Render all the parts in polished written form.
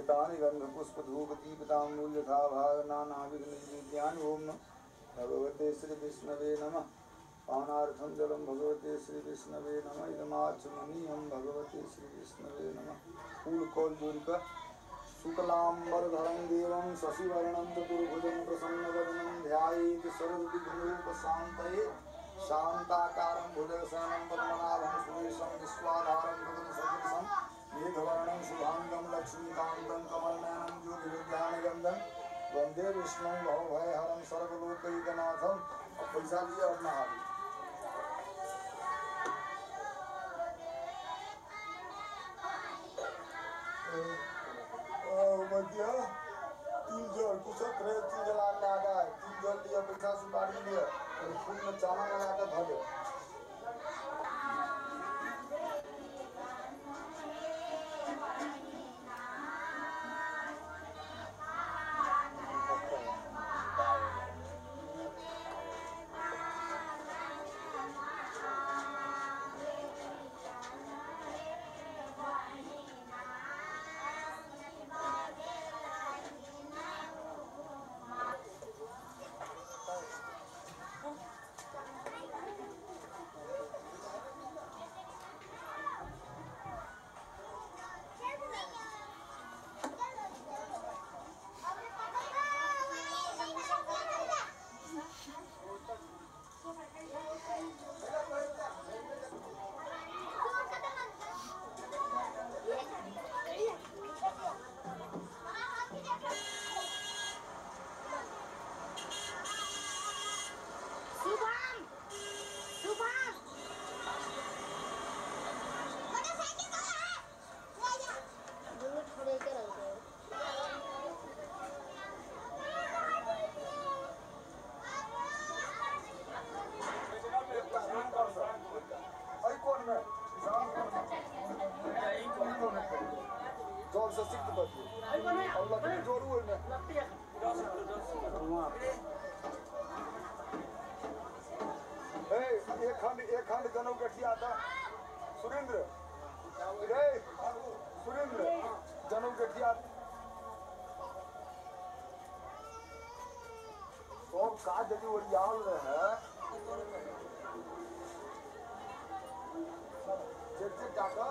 एतानि गन्धपुष्पधूपदीपताम्बूल यथा भाग नानाविघ्न विद्यानि ओम भगवते श्री विष्णवे नमः। पानार्थं जलं भगवते श्री विष्णवे नमः। इदमाचमनीयं भगवते श्री विष्णवे नमः। फूल कौल जोड़िक शुक्लांबरधरं देवं शशिवर्णं चतुर्भुजं प्रसन्नवदनं ध्यायेत् सर्वविघ्नोपशान्तये शान्ताकारं भुजगशयनं पद्मनाभं सुरेशं विश्वाधारं गगनसदृशं मेघवर्णं शुभाङ्गं लक्ष्मीकान्तं कमलनयनं ज्योतिर्विज्ञानगन्धं वन्दे विष्णुं भवभयहरं सर्वलोकैकनाथं। अब पैसा लिए और नहा ली। तिल जल कुशत रहे, तिल जल आने आता है, तिल जल लिया, पैसा सुपारी लिया और फूल में चाना लगा कर धरे। एक खंड जनऊ गठिया था। सुरेंद्र रे, सुरेंद्र जनऊ गठिया सब काज यदि ओरियाल रहे चेक टाका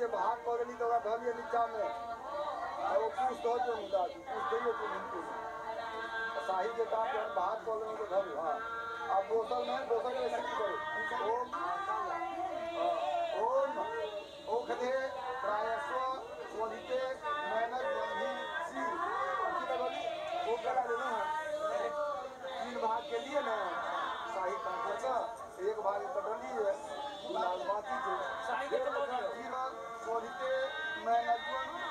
जे भाग कऽ देली तऽ ओकरा धऽ नीचा में आ ओ कुश धऽ दियौ हुनका, कुश दैयौ कि हुनको शाही के काम जहन भाग कऽ लेलहुँ तऽ धरू। हाँ, आब दोसर नहि, दोसर के सिद्ध करू। ओम ओम औषधे प्रायस्व स्वधिते मैनक बंधी सी की लगली ओ करा लेलहुँ हैं। 3 भाग के लिए ने शाही काटे का एक भाग कटली है लाल बाती के स्वधिते मैनक बंधी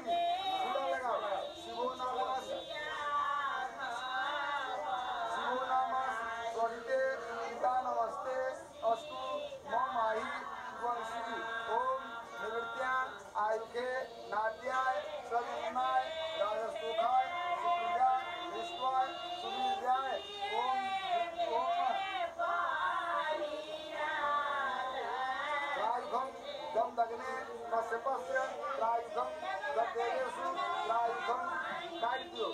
सी लगा शिवो नामास शिवो नामास स्वधिते पिता नमस्ते अस्तु मम आहि वंशी ओम निवृत्त्यां आयुखे नाट्याय सगुणाय राजस्तोखाय सुप्रियाय विश्वाय सुवीर्याय ओम ओम प्रायुधम दम दग्ने कश्यपस्य प्रायुधम ददेवेषु प्रायुधम काटि दियौ।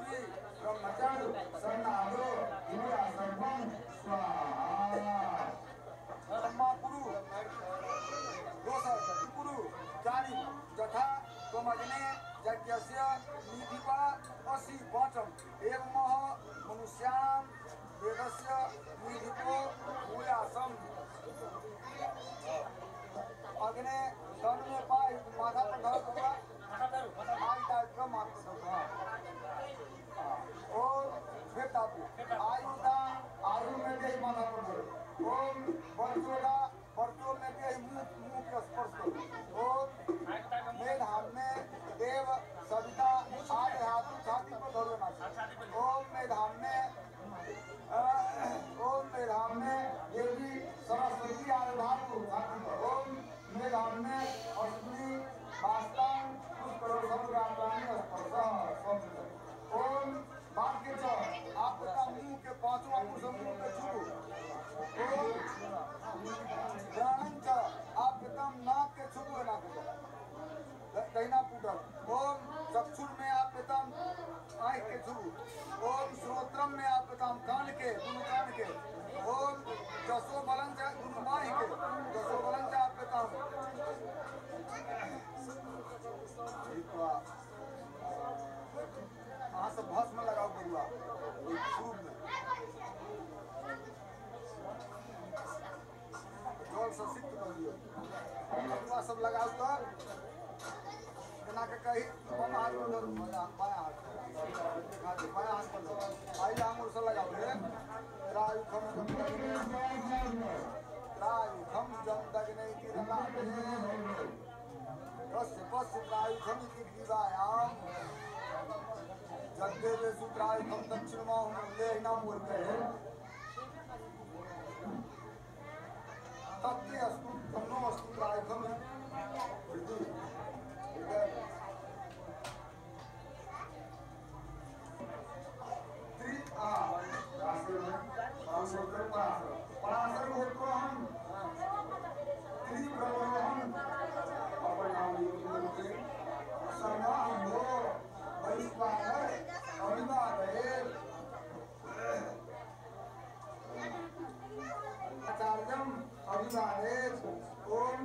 तेजस्वी ब्रह्मचर्य सन्नादो भूया सर्वं स्वाहा। ब्रह्मा कुरु दोसर कुरु चारि जथा त्वमग्ने यज्ञस्य निधिपा असि पाँचम एवमः मनुष्याणां वेदस्य निधिपो भूयासम। अग्ने तन में पाए माथा पर धर होगा आई टाइप का माथा पर और फिर तापू आयु दा आयु में के माथा पर धरो। ओम वर्चो दा वर्चो में के मुंह मुंह के स्पर्श करो। ओम मेधाम में देव सविता आदि हाथ छाती पर धरो ना। ओम मेधाम में ओम मेधाम में देवी सरस्वती आदि धातु छाती पर। ओम मेधाम में अश्विनी वास्तांग पुष्करो सर्वगात्राणि स्पर्श सब। ओम वाक्य च आपका मुंह के पांचों अंगुल से मुंह के छू। ओम प्राणं च आपका नाक के छू नाक के दहिना पुटल। ओम चक्षुर में आपका आँख के छू। ओम श्रोत्रम में आपका कान के दोनों कान के। ओम जसो बलन च दोनों बाँह के जसो बलन च आपका। अहाँ सब भस्म लगाओ बरुआ शुरू में जल से सिक्त कर दियौ। बरुआ सब लगाओ तो जेना के कही बामा हाथ पर धरू बायाँ हाथ बायाँ हाथ पर धरू आई आंगुर से लगाओ रे। त्रायुखम त्रायुखम जमदग्नि पश्य पश्य त्रायुखम इति ग्रीवायाम जगदेवेषु त्रायुखम दक्षिणमाहुले नाम बोलते हैं। तत्ते अस्तु तन्नो अस्तु त्रायुखम हृदय हृदय त्रि आ पराशर गोत्रोहम त्रिप्रवरोहम सर्वांगो वैश्वानर अभिवादये आचार्यम अभिवादये। ओम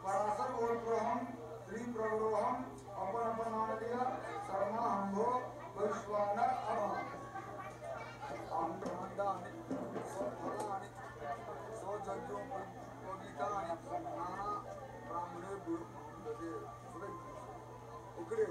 पराशर गोत्रोहम त्रिप्रवरोहम अपन अपन नाम लिया सर्वांगो वैश्वानर अभिवादये सौ यज्ञों नाना ब्राह्मणे ओकरे